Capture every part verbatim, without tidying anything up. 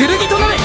剣となれ。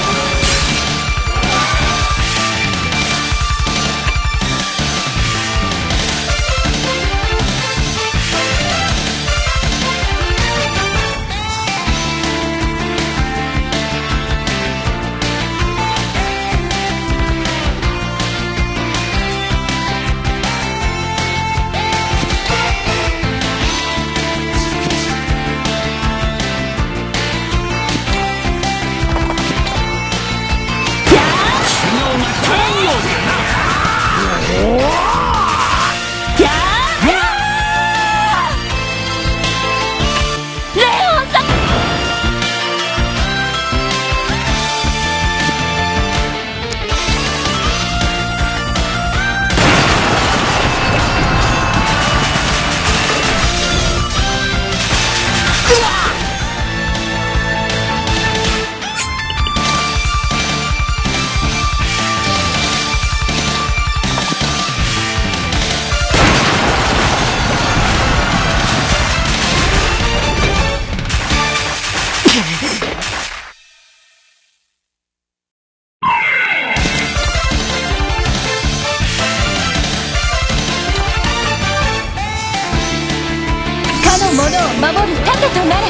かの者を守る盾となれ。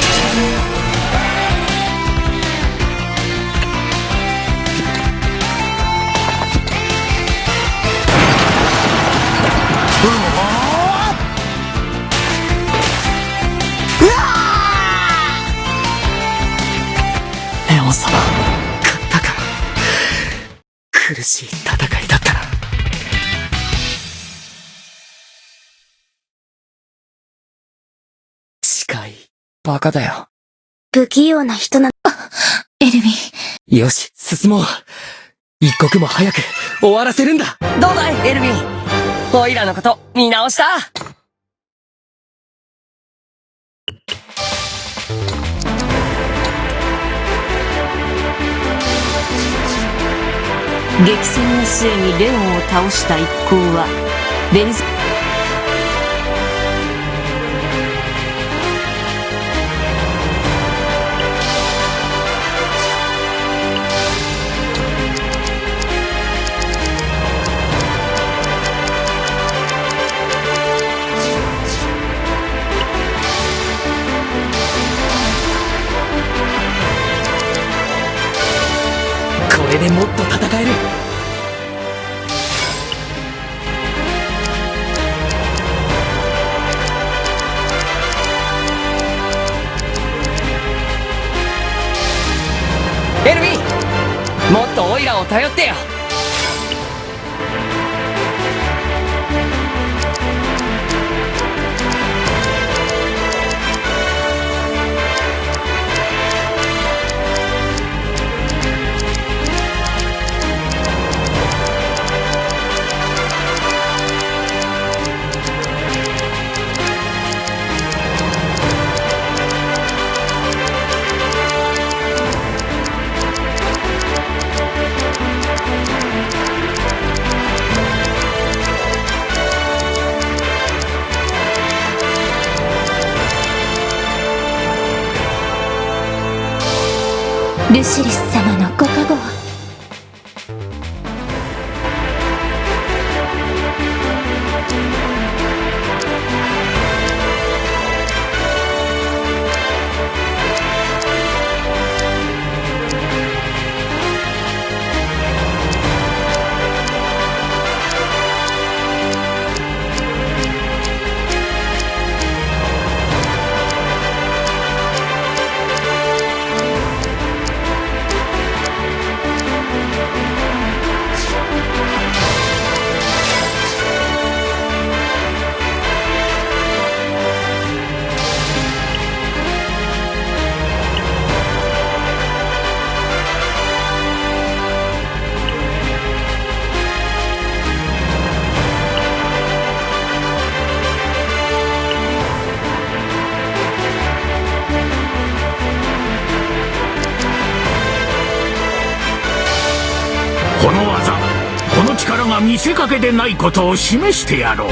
うわー！レオン様、勝ったか。苦しい戦いだったな。誓い。バカだよ。不器用な人な。あ、エルヴィン。よし、進もう。一刻も早く終わらせるんだ。どうだい、エルヴィン。オイラのこと見直した？激戦の末にレオンを倒した一行は、ベルゼ、これでもっと戦える。エルヴィン、もっとオイラを頼ってよ。ルシリス様のご加護を。この技、この力が見せかけでないことを示してやろう。